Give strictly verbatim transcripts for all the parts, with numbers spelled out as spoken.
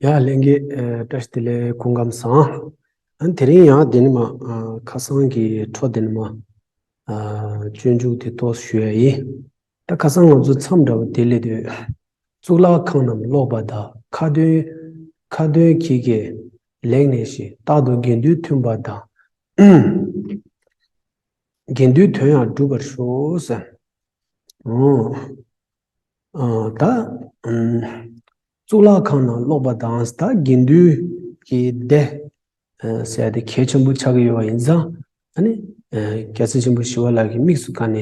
ཡ་ལྷན་རྒྱས། ཨ། བཀྲ་ཤིས་བདེ་ལེགས། སྐུ་ཁམས་བཟང་། ཨ། དེ་རིང་ཡང་དེ་ནི་མ། ཨ། ཁ་སང་གི་འཕྲོ་དེ་ནི་མ། ཨ། སྤྱོད་འཇུག་དེ་ཏོག་ཙམ་ཞུ་ཡ་ཡིན། ད་ཁ་སང་ང་ཚོ་མཚམས་འདྲ་བོ་དེ་སླེབས་དུས། གཙུག་ལག་ཁང་རྣམས་ཀློག་པ་དང་། ཁ་འདོན། ཁ་འདོན་གྱིས་ཀྱང་ལེགས་གནས་ཤིང་། རྟག་ཏུ་དགེ་འདུན་མཐུན་པ་དང་། དགེ་འདུན་དོན་ཡང་འགྲུབ་པར་ཤོག་ཟེར། ཨོ། ཨ། ད། ཨམ། གཙུག་ལག་ཁང་ནང་ཀློག་པ་དང་། ད་དགེ་འདུན་གྱི་སྡེ། ཨ། ཟེར་ཡ་དེ་གལ་ཆེན་པོ་ཆགས་ཀྱི་ཡོད་པ་ཡིན་ཙང་། ཨ་ནི། ཨ། རྒྱལ་སྲས་ཆེན་པོ་ཞི་བ་ལྷ་གིས་དམིགས་སུ་བཀར་ནས།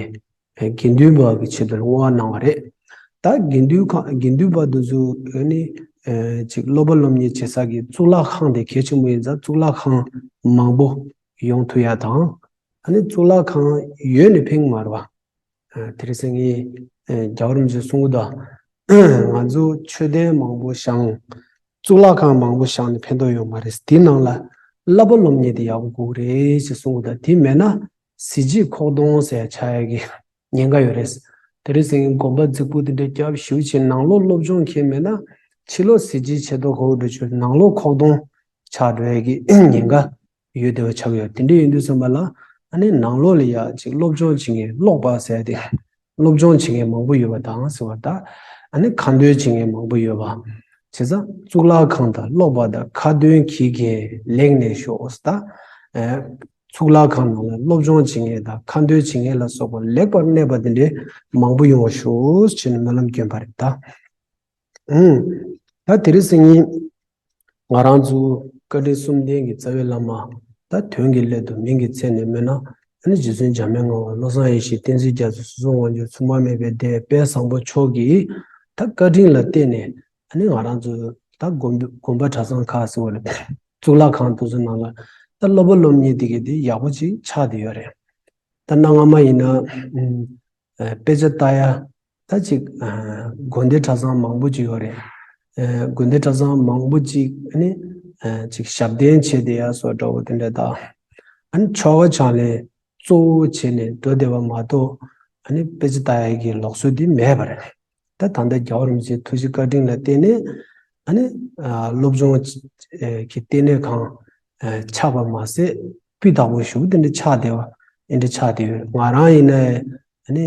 ཨ། དགེ་འདུན་པ་གི་ཆེད་དུ་བསྔོ་བ་གནང་བ་རེད། ད་དགེ་འདུན་ཁང་། དགེ་འདུན་པ་དེ་ཚོ་ཨ་ནི། ཨ། ཅིག་སློབ་པ་སློབ་གཉེར་བྱེད་ས་གི་གཙུག་ལག་ཁང་དེ་གལ་ཆེན་པོ་ཡིན་ཙང་། གཙུག་ལག་ཁང་མང་པོ་ཡོང་ཐུབ་ཡ་དང་། ཨ་ནི་གཙུག་ལག་ཁང་ཡོད་ནི་ཕན་གྱི་མ་རེད་པ། ཨ། དེ་རིང་སང་ཉིན། ཨ། རྒྱལ་བ་རིན་པོ་ཆེས་གསུང་གི་འདུག་ང་ཚོ་མཆོད་རྟེན་མང་པོ་བཞེངས། གཙུག་ལག་ཁང་མང་པོ་བཞེངས་ནས་ཕན་ཐོགས་ཡོད་མ་རེད། དེའི་ནང་ལ་བསླབ་པ་སློབ་གཉེར་དེ་ཡག་པོ་དགོས་རེད་ཅེས་གསུང་གི་འདུག་དེ་མེད་ན་གཟི་བརྗིད་ཁོག་སྟོང་ཟེར་ཆགས་ཡ་གི་ཉེན་ཁ་ཡོད་རེད། དེ་རིང་སང་ཉིན་དགོན་པ་རྫིག་པོ་དེ་འདྲ་རྒྱབ་ཞུ་བྱས། ནང་ལོགས་སློབ་སྦྱོང་གང་ཡང་མེད་ན། ཕྱི་ལོགས་གཟི་བརྗིད་ཆེ་མདོག་ཁ་པོ་འདྲ་བྱས། ནང་ལོགས་ཁོག་སྟོང་ཆགས་འགྲོ་ཡ་གི་ཉེན་ཁ་ཡོད་བསྡད་པ་ཆགས་ཡོད། དེ་འདྲ་ཡིན་དུས་ཙམ་པ་ལ། ཨ་ནི་ནང་ལོགས་ལ་ཡ་ཅིག་སློབ་སྦྱོང་བྱེད་མཁན། ཀློག་པ་ཟེར་ཏེ། སློབ་སྦྱོང་བྱེད་མཁན་མང་པོ་ཡོད་པ་དང་ཟེར་བ་དང་། ཨ་ནི་ཁ་འདོན་བྱེད་མཁན་མང་པོ་ཡོད་པ། བྱས་ཙང་གཙུག་ལག་ཁང་དང་ཀློག་པ་དང་ཁ་འདོན་གྱིས་ཀྱང་ལེགས་གནས་ཤོག་ཟེར། ད། ཨ། གཙུག་ལག་ཁང་ནང་ལ་སློབ་སྦྱོང་བྱེད་མཁན་དང་ཁ་འདོན་བྱེད་མཁན་ལ་སོགས་པ་ལེགས་པར་གནས་པ་དེ་འདྲའི་མང་པོ་ཡོང་བ་ཤོག་ཅེས་ནས་སྨོན་ལམ་བསྐྱོན་པ་རེད་ད། ཨུམ། ད་དེ་རིང་སང་ཉིན་ང་རང་ཚོ་བཀའ་དྲིན་གསུམ་ལྡན་གྱི་རྩ་བའི་བླ་མ། ད་དོན་གྱི་སླད་དུ་མིང་གི་མཚན་ནས་སྨོས་ན། ཨ་ནི་རྗེ་བཙུན་འཇམ་དཔལ་དབྱངས། བློ་བཟང་ཡེ་ཤེས། བསྟན་འཛིན་རྒྱ་མཚོ། སོ་སོ་དབང་ཕྱུག། མཚུངས་པ་མེད་པའི་སྡེ་དཔལ་བཟང་པོ་མཆོག་གི་ད་བཀའ་དྲིན་ལ་བརྟེན་ནས། ཨ་ནི་ང་རང་ཚོ་ད་དགོན་དགོན་པ་གྲྭ་ཚང་ཁག་ཟེར་བ་རེད། གཙུག་ལག་ཁང་དེ་ཚོ་ནང་ལ་ད་སློབ་པ་སློབ་གཉེར་དེ་གའི་དེ་ཡག་པོ་ཅིག་ཆགས་བསྡད་ཡོད་རེད། ད་གནའ་སྔ་མ་ཡིན་ན། ཨ། དཔེ་ཆ་ལྟ་ཡ་ད་ཅིག་ཨ། དགོན་སྡེ་གྲྭ་ཚང་མང་པོ་ཅིག་ཡོད་རེད། ཨ། དགོན་སྡེ་གྲྭ་ཚང་མང་པོ་ཅིག་ཨ་ནི། ཨ། ཅིག་ཞབས་བརྟན་བྱེད་བསྡད་ཡ་སོགས་འདྲ་བོ་དེ་འདྲ་དང་། ཨ་ནི་ཆོ་ག་ཕྱག་ལེན་གཙོ་བོ་བྱས་ནས་འགྲོ་བསྡད་པ་མ་གཏོགས། ཨ་ནི་དཔེ་ཆ་ལྟ་ཡ་གི་ལུགས་སྲོལ་དེ་མེད་པ་རེད། ད་ད་ལྟ་རྒྱལ་བ་རིན་པོ་ཆེའི་ཐུགས་རྗེ་བཀའ་དྲིན་ལ་བརྟེན་ནས། ཨ་ནི། ཨ། སློབ་སྦྱོང་གི་ལྟེ་གནས་ཁང་ཆགས་པ་མ་ཟད། སྤུས་དག་པོ་ཞེ་པོ་དེ་འདྲ་ཆགས་བསྡད་པ། དེ་འདྲ་ཆགས་བསྡད་ཡོད། ང་རང་ཡིན་ན། ཨ་ནི།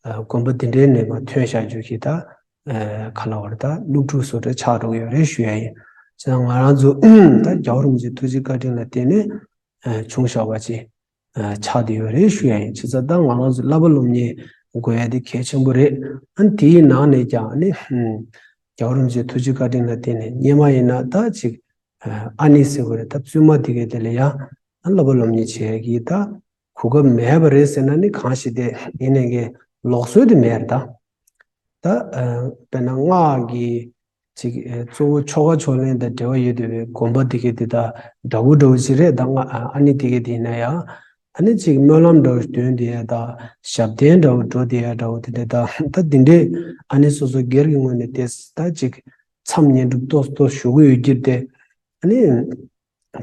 ཨ། དགོན་པ་འདི་འདྲའི་ནས་མར་ཐོན་བཞག་རྒྱུ་གི་ད། ཨ། ག་ལབ་དགོས་རེད། ད་སློབ་ཕྲུག་བཟོ་འདྲ་ཆགས་འགྲོ་གི་ཡོད་རེད་ཞུ་ཡ་ཡིན། བྱས་ཙང་ང་རང་ཚོ་ད་རྒྱལ་བ་རིན་པོ་ཆེའི་ཐུགས་རྗེ་བཀའ་དྲིན་ལ་བརྟེན་ནས། ཨ། བྱུང་བཞག་པ་ཅིག་ཨ། ཆགས་བསྡད་ཡོད་རེད་ཞུ་ཡ་ཡིན། བྱས་ཙང་ད་ང་རང་ཚོ་བསླབ་པ་སློབ་གཉེར་དགོས་ཡ་དེ་གལ་ཆེན་པོ་རེད། ཨ་ནི་དེའི་ནང་ནས་ཀྱང་ཨ་ནི། ཨ། རྒྱལ་བ་རིན་པོ་ཆེའི་ཐུགས་རྗེ་བཀའ་དྲིན་ལ་བརྟེན་ནས་སྔོན་མ་ཡིན་ན་ད་ཅིག་ཨ་ནི་ཟེར་བ་རེད། ད་བཙུན་མ་དེ་གའི་དེ་ལ་ཡང་བསླབ་པ་སློབ་གཉེར་བྱེད་ཡ་གི་ད་གོ་སྐབས་མེད་པ་རེད་ཟེར་ན་ནི་གང་ཞིག་དེ་ཡིན་ནའི་གི་ལུགས་སྲོལ་དེ་མེད་རེད་ད། ད། ཨ། དཔེར་ན་སྔགས་ཀྱི་ཅིག་ཨ། གཙོ་བོ་ཆོ་ག་ཕྱག་ལེན་དང་འབྲེལ་བ་ཡོད་བསྡད་པའི་དགོན་པ་དེ་གའི་དེ་དང་འདྲ་བོ་འདྲ་བོ་ཅིག་རེད། ད་ང་ཨ་ནི་དེ་གའི་དེ་ཡིན་ན་ཡང་། ཨ་ནི་ཅིག་སྨོན་ལམ་འདྲ་བོ་འདོན་བསྡད་ཡ་དང་། ཞབས་བརྟན་འདྲ་བོ་འགྲོ་བསྡད་ཡ་འདྲ་བོ་དེ་འདྲ་དང་། ད་དེ་འདྲའི་ཨ་ནི་སོ་སོ་སྒེར་གྱི་ངོས་ནས་དེ་ད་ཅིག་མཚམས་བསྙེན་སྒྲུབ་ཏོག་ཙམ་ཞུ་གི་ཡོད་རྒྱུ་དེ། ཨ་ནི།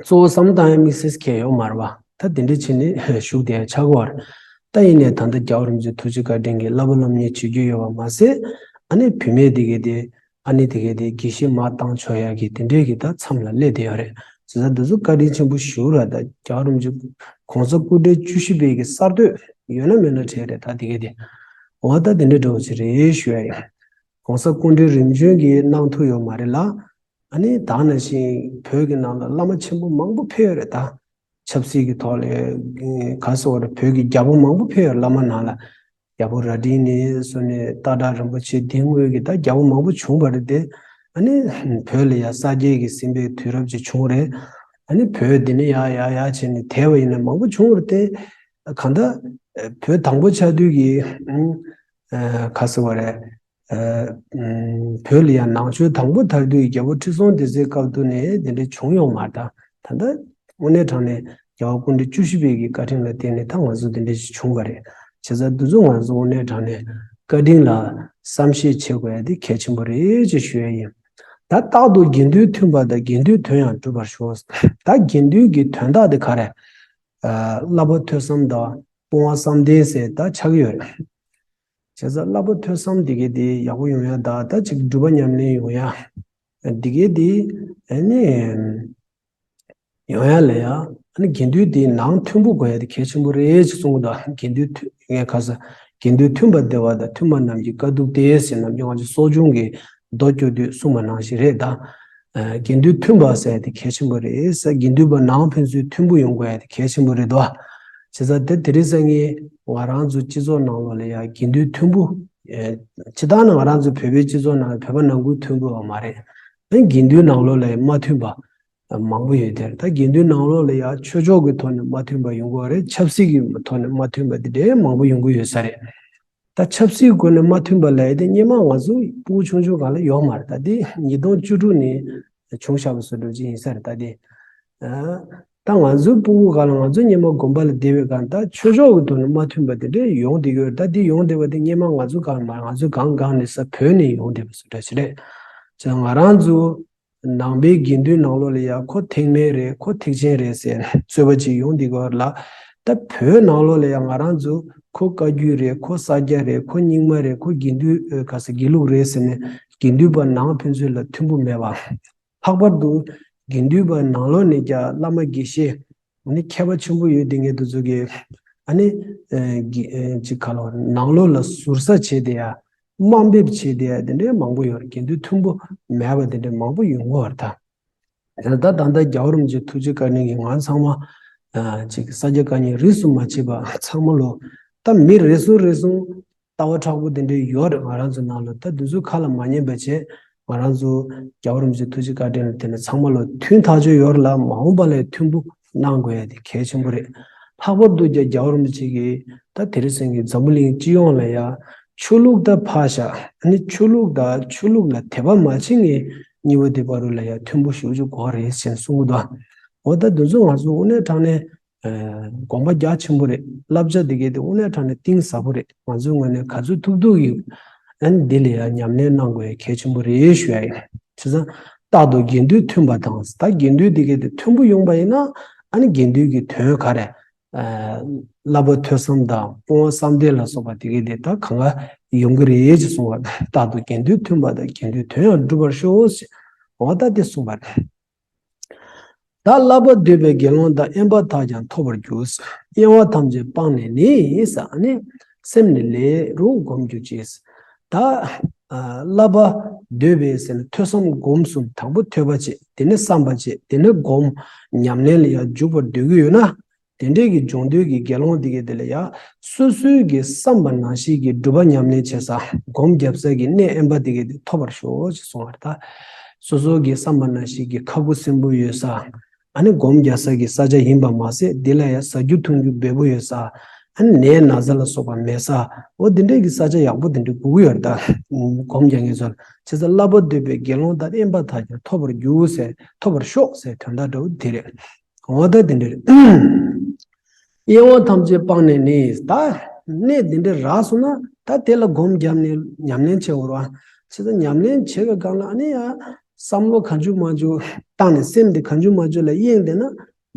གཙོ་བོ་བསམ་བློ་བཏང་ཡ་དམིགས་བསལ་གང་ཡང་ཡོད་མ་རེད་པ། ད་དེ་འདྲ་བྱས་ནས་བཞུགས་བསྡད་ཡ་ཆགས་ཀྱི་ཡོད་རེད། ད་ཡིན་ནའི་ད་ལྟ་རྒྱལ་བ་རིན་པོ་ཆེའི་ཐུགས་རྗེ་བཀའ་དྲིན་གྱིས་བསླབ་པ་སློབ་གཉེར་བྱེད་རྒྱུ་ཡོད་པ་མ་ཟད། ཨ་ནི་བུད་མེད་དེ་གའི་དེ། ཨ་ནི་དེ་གའི་དེ་དགེ་བཤེས་མ་བཏང་ཆོག་ཡ་གི་དེ་འདྲའི་གི་ད་མཚམས་ལ་སླེབས་བསྡད་ཡོད་རེད། བྱས་ཙང་འདི་ཚོ་བཀའ་དྲིན་ཆེན་པོ་ཞེ་པོ་རེད། ད་རྒྱལ་བ་རིན་པོ་ཆེ་གོང་ས་སྐུ་ཕྲེང་བཅུ་བཞི་པའི་གི་གསར་གཏོད་ཡོད་ན་མེད་ན་གྲས་རེད། ད་དེ་གའི་དེ། འོ་ད་དེ་འདྲ་འདྲ་བོ་ཅིག་རེད་ཞུ་ཡ་ཡིན། གོང་ས་སྐུ་ཕྲེང་རིམ་བྱོན་གྱིས་གནང་ཐུབ་ཡོད་མ་རེད་ལ། ཨ་ནི་ད་ག་ནང་བཞིན་བོད་ཀྱི་ནང་ལ་བླ་མ་ཆེན་པོ་མང་པོ་ཕེབས་ཡོད་རེད་ད། ཆབ་སྲིད་ཀྱི་ཐོག་ལ་ག་རེ་ཟེར་དགོས་རེད། བོད་ཀྱི་རྒྱལ་པོ་མང་པོ་ཕེབས་ཡོད་རེད། བླ་མ་ནང་ལ། རྒྱལ་པོ་རྭ་སྒྲེང་ནས་བཟུང་ནས་སྟག་བྲག་རིན་པོ་ཆེ། དེ་སྔོན་གྱི་ད་རྒྱལ་པོ་མང་པོ་བྱུང་བ་རེད་དེ། ཨ་ནི་བོད་ལ་ཡ་ས་སྐྱའི་གི་ཟིན་པའི་དུས་རབས་ཅིག་བྱུང་རེད། ཨ་ནི་བོད་འདི་ནས་ཡར་ཡར་ཡར་བྱས་ནས་དེད་པ་ཡིན་ན་མང་པོ་བྱུང་བ་རེད་དེ། གང་ལྟར་བོད་དང་པོ་ཆགས་དུས་ཀྱི་ཨ་ག་རེ་ཟེར་དགོས་རེད། ཨ། ཨམ། བོད་ལ་ཡང་ནང་ཆོས་དང་པོ་དར་དུས་རྒྱལ་པོ་ཁྲི་སྲོང་ལྡེ་བཙན་སྐབས་དུས་ནས་དེ་འདྲ་བྱུང་ཡོད་མ་རེད་ད། ད་ལྟ་དངོས་གནས་དྲང་གནས་རྒྱལ་བ་སྐུ་ཕྲེང་བཅུ་བཞི་པའི་གི་བཀའ་དྲིན་ལ་བརྟེན་ནས་ད་ང་ཚོ་དེ་འདྲ་ཞིག་བྱུང་བ་རེད། བྱས་ཙང་འདི་ཚོ་ང་ཚོ་དངོས་གནས་དྲང་གནས་བཀའ་དྲིན་ལ་བསམ་ཤེས་བྱེད་དགོས་ཡ་དེ་གལ་ཆེན་པོ་རེད་ཅེས་ཞུ་ཡ་ཡིན། ད་རྟག་ཏུ་དགེ་འདུན་མཐུན་པ་དང་། དགེ་འདུན་དོན་ཡང་འགྲུབ་པར་ཤོག་ད་དགེ་འདུན་གྱི་དོན་དག་དེ་ག་རེ། ཨ། བསླབ་པ་ཐོས་བསམ་དང་སྤོང་བ་བསམ་གཏན་ཟེར་ད་ཆགས་ཀྱི་ཡོད་རེད། བྱས་ཙང་བསླབ་པ་ཐོས་བསམ་འདི་གའི་དེ་ཡག་པོ་ཡོང་ཡ་དང་། ད་ཅིག་སྒྲུབ་པ་ཉམས་ལེན་ཡོང་ཡ། ཨ། འདི་གའི་དེ་ཨ་ནི་ཡོང་ཡ་ལ་ཡ། ཨ་ནི་དགེ་འདུན་དེ་ནང་མཐུན་པོ་དགོས་ཡ་དེ་གལ་ཆེན་པོ་རེད་ཅེས་གསུངས་འདུག་དགེ་འདུན་མཐུན་ངས་ཁ་ས་དགེ་འདུན་མཐུན་པ་བདེ་བ་དང་། མཐུན་པ་རྣམས་ཀྱི་དཀའ་ཐུབ་སྟེ་ཟེར། ནམ་རྒྱུན་ང་ཚོ་གསོ་སྦྱོང་གི་མདོ་སྐྱོར་དུས་གསུངས་པ་ནང་བཞིན་རེད་ད། ཨ་དགེ་འདུན་མཐུན་པ་ཟེར་ཡ་དེ་གལ་ཆེན་པོ་རེད་ཟེར། དགེ་འདུན་པ་ནང་ཕན་ཚུན་མཐུན་པོ་ཡོང་དགོས་ཡ་དེ་གལ་ཆེན་པོ་རེད་དོ། བྱས་ཙང་དེ་དེ་རིང་སང་ཉིན་ང་རང་ཚོ་སྤྱི་ཚོགས་ནང་ལོགས་ལ་ཡ་དགེ་འདུན་མཐུན་པོ། ཨེ་སྤྱིར་བཏང་ནི་ང་རང་ཚོ་བོད་པའི་སྤྱི་ཚོགས་ནང་བོད་པ་ནང་ཁུལ་མཐུན་པོ་ཡོད་མ་རེད། ཨ་དགེ་འདུན་ནང་ལོགས་ལ་ཡ་མ་མཐུན་པ་མང་པོ་ཡོད་དེ། ད་དགེ་འདུན་ནང་ལོགས་ལ་ཡ་ཆོས་ཕྱོགས་ཀྱི་ཐོག་ནས་མ་མཐུན་པ་ཡོང་གི་ཡོད་རེད། ཆབ་སྲིད་ཀྱི་ཐོག་ནས་མ་མཐུན་པ་དེ་འདྲའི་མང་པོ་ཡོང་གི་ཡོད་ས་རེད། ད་ཆབ་སྲིད་སྒོ་ནས་མ་མཐུན་པ་ལབ་ཡ་དེ་སྔོན་མ་ང་ཚོ་ཕྲུ་གུ་ཆུང་ཆུང་སྒང་ལ་ཡོད་མ་རེད། ད་དེ་ཉིས་སྟོང་བཅུ་དྲུག་ནས་བྱུང་བཞག་པ་བཟོ་འདྲ་ཅིག་ཡིན་ས་རེད། ད་དེ་ཨ་ད་ང་ཚོའི་ཕྲུ་གུ་སྒང་ལ་ང་ཚོ་སྔོན་མ་དགོན་པ་ལ་བསྡད་པའི་སྒང་ད་ཆོས་ཕྱོགས་ཀྱི་ཐོག་ནས་མ་མཐུན་པ་དེ་འདྲ་ཡོང་བསྡད་ཀྱི་ཡོད་རེད། ད་དེ་ཡོང་བསྡད་པ་དེ་སྔོན་མ་ང་ཚོ་སྒང་མ་ང་ཚོ་སྒང་སྒང་ནས་ས་བོད་ནས་ཡོང་བསྡད་པ་བཟོ་འདྲ་ཅིག་རེད། ཅེས་ང་རང་ཚོ་ནང་པའི་དགེ་འདུན་ནང་ལོགས་ལ་ཡ་ཁོ་ཐེག་དམན་རེད། ཁོ་ཐེག་ཆེན་རེད་ཟེར་རྩོད་པ་ཅིག་ཡོང་བསྡད་ཀྱི་ཡོད་རེད་ལ། ད་བོད་ནང་ལོགས་ལ་ཡ་ང་རང་ཚོ་ཁོ་བཀའ་བརྒྱུད་རེད། ཁོ་ས་སྐྱ་རེད། ཁོ་རྙིང་མ་རེད། ཁོ་དགེ་འདུན་ཨ་ག་ས་དགེ་ལུགས་རེད་ཟེར་ནས་དགེ་འདུན་པ་ནང་ཕན་ཚུན་ལ་མཐུན་པོ་མེད་པ། ལྷག་པར་དུ་དགེ་འདུན་པ་ནང་ལོགས་ནས་ཀྱང་བླ་མ་དགེ་བཤེས་ཨ་ནི་མཁས་པ་ཆེན་པོ་ཡོད་དེ་ངས་འདི་ཚོ་གི་ཨ་ནི་ཨ་གི་ཨ་ཅིག་ག་ལོ་ནང་ལོགས་ལ་ཟུར་ཟ་བྱས་ཏེ་ཡ་དམའ་འབེབས་བྱས་ཏེ་ཡ་དེ་འདྲའི་མང་པོ་ཡོད་རེད། དགེ་འདུན་མཐུན་པོ་མེད་པ་དེ་འདྲའི་མང་པོ་ཡོང་གི་ཡོད་རེད་ད། ད་ད་ལྟ་རྒྱལ་བ་རིན་པོ་ཆེ་ཐུགས་རྗེ་བཀའ་དྲིན་གྱིས་ང་ཚང་མ་ཨ་ཅིག་ས་སྐྱ་བཀའ་རྙིང་རིས་སུ་མ་ཆད་པ་ཚང་མ་ལོ། ད་མི་རེ་ཟུང་རེ་ཟུང་ལྟ་བ་མཁྲེགས་པོ་དེ་འདྲའི་ཡོད་རེད་ང་རང་ཚོ་ནང་ལ། ད་དེ་ཚོ་ཁ་ལ་མ་ཉན་པ་བྱས། ང་རང་ཚོ་རྒྱལ་བ་རིན་པོ་ཆེ་ཐུགས་རྗེ་བཀའ་དྲིན་ལ་བརྟེན་ནས་ཚང་མ་ལོ་མཐུན་ཐག་ཆོད་ཡོད་རེད་ལ། མ་འོངས་པ་ལ་མཐུན་པོ་གནང་དགོས་ཡ་དེ་གལ་ཆེན་པོ་རེད། ལྷག་པར་དུ་རྒྱ་རྒྱལ་བ་རིན་པོ་ཆེ་གིས་ད་དེ་རིང་སང་ཉིན་འཛམ་བུ་གླིང་སྤྱི་ཡོངས་ལ་ཡ་ཆོས་ལུགས་ད་ཕར་བཞག་ཨ་ནི་ཆོས་ལུགས་དང་ཆོས་ལུགས་ལ་དད་པ་མ་བྱེད་མཁན་གཉིས་པོ་དེ་བར་དུ་ལ་ཡ་མཐུན་པོ་ཞེ་པོ་ཅིག་དགོས་རེད་ཅེས་གསུང་གི་འདུག་འོ་ད་དེ་ཚོ་ང་ཚོ་དངོས་གནས་དྲང་གནས་ཨ་དགོངས་པ་རྒྱ་ཆེན་པོ་རེད། བསླབ་བྱ་འདི་གའི་དེ་དངོས་གནས་དྲང་གནས་གཏིང་ཟབ་པོ་རེད། ང་ཚོའི་ངོས་ནས་ག་ཚོད་ཐུབ་ཐུབ་ཀྱིས་ཨ་ནི་འདི་ལ་ཡང་ཉམས་ལེན་གནང་དགོས་ཡ་གལ་ཆེན་པོ་རེད་ཞུ་ཡ་ཡིན། བྱས་ཙང་རྟག་ཏུ་དགེ་འདུན་མཐུན་པ་དང་། ད་དགེ་འདུན་འདི་གའི་དེ་མཐུན་པོ་ཡོང་པ་ཡིན་ན་ཨ་ནི་དགེ་འདུན་གྱི་དོན་ག་རེ་ཨ་བསླབ་པ་ཐོས་བསམ་དང་སྤོང་བ་བསམ་གཏན་ལ་སོགས་པ་དེ་གའི་དེ་ད་གང་ག་ཡོང་གི་རེད་ཅེས་གསུངས་པ་དང་། རྟག་ཏུ་དགེ་འདུན་མཐུན་པ་དང་། དགེ་འདུན་དོན་ཡང་འགྲུབ་པར་ཤོག་ཅེས་འོ་ད་དེ་གསུངས་པ་རེད། ད་བསླབ་པ་འདོད་པའི་དགེ་སློང་དག། གཡེངས་པ་དག་ཀྱང་ཐོབ་པར་འགྱུར། གཡེང་བ་ཐམས་ཅད་སྤངས་ནས་ནི་ཟེར་ནས་སེམས་ནི་ལས་རུང་སྒོམ་གྱུར་ཅིག་ད་ཨ་བསླབ་པ་འདོད་པའི་ཟེར་ནས་ཐོས་བསམ་སྒོམ་གསུམ། དང་པོ་ཐོས་པ་བྱེད། དེ་ནས་བསམ་པ་བྱེད། དེ་ནས་སྒོམ་ཉམས་ལེན་ལ་ཡང་འཇུག་པར་འདོད་ཀྱི་ཡོད་ན། དེ་འདྲའི་གི་སྦྱོང་འདོད་ཀྱི་དགེ་སློང་དེ་གའི་དེ་ལ་ཡང་སོ་སོའི་གི་བསམ་པ་ནང་བཞིན་གྱི་སྒྲུབ་པ་ཉམས་ལེན་བྱེད་ས་སྒོམ་རྒྱབ་ས་གི་གནས་དབེན་པ་དེ་གའི་དེ་ཐོབ་པར་ཤོག་ཅེས་གསུངས་པ་རེད་ད། སོ་སོ་གི་བསམ་པ་ནང་བཞིན་གྱི་ཁ་ཁུ་སིམ་པོ་ཡོད་ས། ཨ་ནི་སྒོམ་རྒྱག་ས་གི་ས་ཆ་ཡིན་པ་མ་ཟད་དེ་ལ་ཡང་ཟ་རྒྱུ་འཐུང་རྒྱུ་འབེལ་པོ་ཡོད་ས། ཨ་ནི་ནད་ན་ཚ་ལ་སོགས་པ་མེད་ས། འོ་དེ་འདྲའི་གི་ས་ཆ་ཡག་པོ་དེ་འདྲ་དགོས་ཀྱི་ཡོད་རེད་ད། སྒོམ་རྒྱག་མཁན་ཚོ་ལ། བྱས་ཙང་བསླབ་པ་འདོད་པའི་དགེ་སློང་དག། གཡེངས་པ་དག་ཀྱང་ཐོབ་པར་འགྱུར་ཟེར། ཐོབ་པར་ཤོག་ཟེར་དོན་དག་འདྲ་བོ་དེ་རེད། འོ་ད་དེ་འདྲ་རེད། གཡེང་བ་ཐམས་ཅད་སྤངས་ནས་ནི། ད་གནས་འདི་འདྲ་རག་སོང་ན་ད་དེ་ལ་སྒོམ་བརྒྱབ་ནས་ཉམས་ལེན་བྱེད་དགོས་རེད་བ། བྱས་ཙང་ཉམས་ལེན་བྱེད་པའི་སྒང་ལ་ཨ་ནི་ཡང་བསམ་བློ་གང་བྱུང་མང་བྱུང་བཏང་ནས་སེམས་དེ་གང་བྱུང་མང་བྱུང་ལ་གཡེང་བསྡད་ན་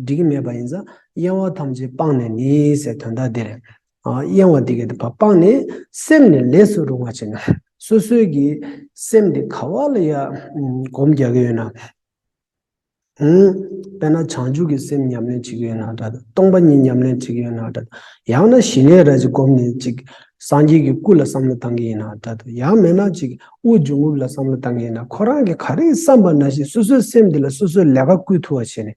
འགྲིག་གི་མེད་པ་ཡིན་ཙང་། གཡེང་བ་ཐམས་ཅད་སྤངས་ནས་ནི་ཟེར་དོན་དག་འདི་རེད། ཨ་གཡེང་བ་འདི་གའི་དེ་ཕར་སྤངས་ནས་སེམས་ནི་ལས་སུ་རུང་བ་བྱས་ནས། སོ་སོའི་གི་སེམས་དེ་ག་བ་ལ་ཡང་སྒོམ་རྒྱག་གི་ཡོད་ན། ཨུམ། དཔེར་ན་བྱང་ཆུབ་ཀྱི་སེམས་ཉམས་ལེན་བྱེད་ཀྱི་ཡོད་ན་འདྲ་འདུག་སྟོང་པ་ཉིད་ཉམས་ལེན་བྱེད་ཀྱི་ཡོད་ན་འདྲ་འདུག་ཡང་ན་ཞི་གནས་ར་ཅིག་སྒོམ་ནས་ཅིག་སངས་རྒྱས་ཀྱི་སྐུ་ལ་བསམ་བློ་བཏང་གི་ཡིན་ན་འདྲ་འདུག་ཡང་མིན་ན་ཅིག་དབུགས་འབྱུང་རྔུབ་ལ་བསམ་བློ་བཏང་གི་ཡིན་ན། ཁོ་རང་གིས་ག་རེ་བསམ་པ་ནང་བཞིན་སོ་སོའི་སེམས་འདི་ལ་སོ་སོས་ལས་ཀ་བསྐུལ་ཐུབ་པ་བྱས་ནས།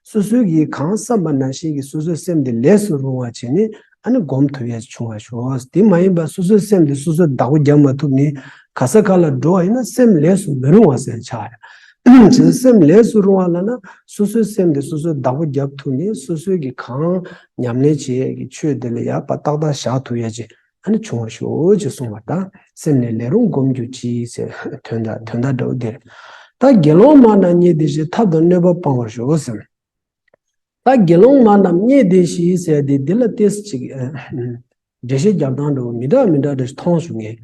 སོ་སོས་ཀྱིས་གང་བསམ་པ་ནང་བཞིན་གྱི་སོ་སོའི་སེམས་འདི་ལས་སུ་རུང་བ་བྱས་ནས་ཨ་ནི་སྒོམ་ཐུབ་ཡ་བྱུང་བ་ཤོག་དེ་མ་ཡིན་པ་སོ་སོའི་སེམས་འདི་སོ་སོས་བདག་པོ་རྒྱབ་མ་ཐུབ་ནས་ག་ས་ག་ལ་འགྲོ་བ་ཡིན་ན་སེམས་ལས་སུ་མི་རུང་བ་ཟེར་ཆགས་རེད། བྱས་ཙང་སེམས་ལས་སུ་རུང་བ་ལབ་ན་སོ་སོའི་སེམས་དེ་སོ་སོས་བདག་པོ་རྒྱབ་ཐུབ་ནས་སོ་སོས་ཀྱི་གང་ཉམས་ལེན་བྱེད་ཡས་ཀྱི་ཆོས་དེ་ལ་ཡག་པ་ཏག་ཏག་བཞག་ཐུབ་ཡས་ཀྱི་ཨ་ནི་བྱུང་བ་ཤོག་ཅེས་གསུངས་པ་དང་། སེམས་ནི་ལས་རུང་སྒོམ་གྱུར་ཅིག་ཟེར་དོན་དག་དོན་དག་འདྲ་བོ་དེ་རེད། ད་དགེ་སློང་མ་རྣམས་བརྙས་ཏེ་ཞི། ཐབས་དང་གནོད་པ་སྤང་བར་ཞུ་ཟེར། ད་དགེ་སློང་མ་རྣམས་བརྙས་ཏེ་ཞི་ཟེར་དེ་འདི་ལ་ཏོག་ཙམ་ཅིག་ཨ་འགྲེལ་བཤད་རྒྱབ་སྟངས་འདྲ་བོ་མི་འདྲ་མི་འདྲ་འདྲ་ཞིག་མཐོང་བྱུང་ངས།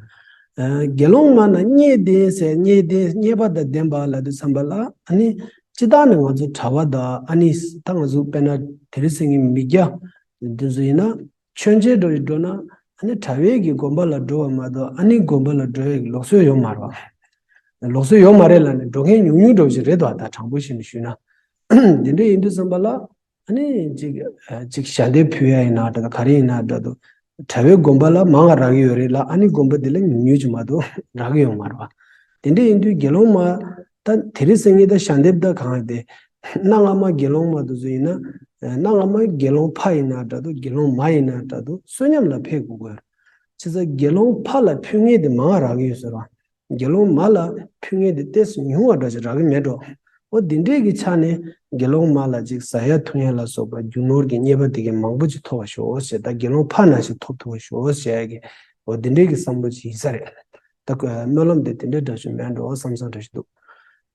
ཨ་དགེ་སློང་མ་རྣམས་བརྙས་ཏེ་ཟེར་བརྙས་ཏེ་བརྙས་པ་དང་ལྡན་པ་ལབ་དུས་ཙམ་པ་ལ་ཨ་ནི་སྤྱིར་བཏང་ནས་ང་ཚོ་གྲྭ་པ་དང་ཨ་ནི་ད་ང་ཚོ་དཔེར་ན་དེ་རིང་སང་ཉིན་མི་སྐྱ་འདི་ཚོ་ཡིན་ན་མཆོད་མཇལ་འགྲོ་ཡི་འགྲོ་ན་ཨ་ནི་གྲྭ་པའི་གི་དགོན་པ་ལ་འགྲོ་བ་མ་གཏོགས་ཨ་ནི་དགོན་པ་ལ་འགྲོ་ཡའི་ལུགས་སྲོལ་ཡོད་མ་རེད་བ། ལུགས་སྲོལ་ཡོད་མ་རེད་ལབ་ནས་འགྲོ་མཁན་ཉུང་ཉུང་འདྲ་བོ་ཞིག་རེད་དོ། ད་དྲང་པོ་བཤད་ནས་ཞུས་ན། དེ་འདྲ་ཡིན་དུས་ཙམ་པ་ལ། ཨ་ནི་ཅིག་ཅིག་ཞལ་འདེབས་ཕུལ་ཡ་ཡིན་ན་འདྲ་འདུག་ག་རེ་ཡིན་ན་འདྲ་འདུག་གྲྭ་པའི་དགོན་པ་ལ་མང་ང་རག་གི་ཡོད་རེད་ལ། ཨ་ནི་དགོན་པ་དེ་ལ་ཉུང་ཉུང་ཅིག་མ་གཏོགས་རག་གི་ཡོད་མ་རེད་བ། དེ་འདྲ་ཡིན་དུས་དགེ་སློང་མ་ད་དེ་རིང་སང་ཉིན་ད་ཞལ་འདེབས་ད་གང་དེ། གནའ་སྔ་མ་དགེ་སློང་མ་དེ་ཚོ་ཡིན་ན། གནའ་སྔ་མ་དགེ་སློང་ཕ་ཡིན་ན་འདྲ་འདུག་དགེ་སློང་མ་ཡིན་ན་འདྲ་འདུག་བསོད་སྙོམས་ལ་ཕེབས་དགོས་ཀྱི་ཡོད་རེད། བྱས་ཙང་དགེ་སློང་ཕ་ལ་ཕུལ་མཁན་དེ་མང་ང་རག་གི་ཡོད་ཟེར་བ། དགེ་སློང་མ་ལ་ཕུལ་མཁན་དེ་ཏོག་ཙམ་ཉུང་བ་འདྲ་ཞིག་རག་གི་མེད་འགྲོ། འོ་འདི་འདྲས་ཀྱི་ཆ་ནས་དགེ་སློང་མ་ལ་ཅིག་ཟ་ཡ་འཐུང་ཡ་ལ་སོགས་པ་རྒྱུ་ནོར་གྱི་རྙེད་པ་དེ་གའི་མང་པོ་ཅིག་ཐོབ་པ་ཤོག་ཟེར། ད་དགེ་སློང་ཕ་ནང་བཞིན་ཐོབ་ཐུབ་པ་ཤོག་ཟེར་ཡ་གི། འོ་འདི་འདྲས་ཀྱི་བསམ་བློ་ཅིག་ཡིན་ས་རེད། ད་སྨོན་ལམ་དེ་དེ་འདྲས་འདྲ་ཞིག་མེད་འགྲོ་བསམ་བསམ་འདྲ་ཞིག་འདུག་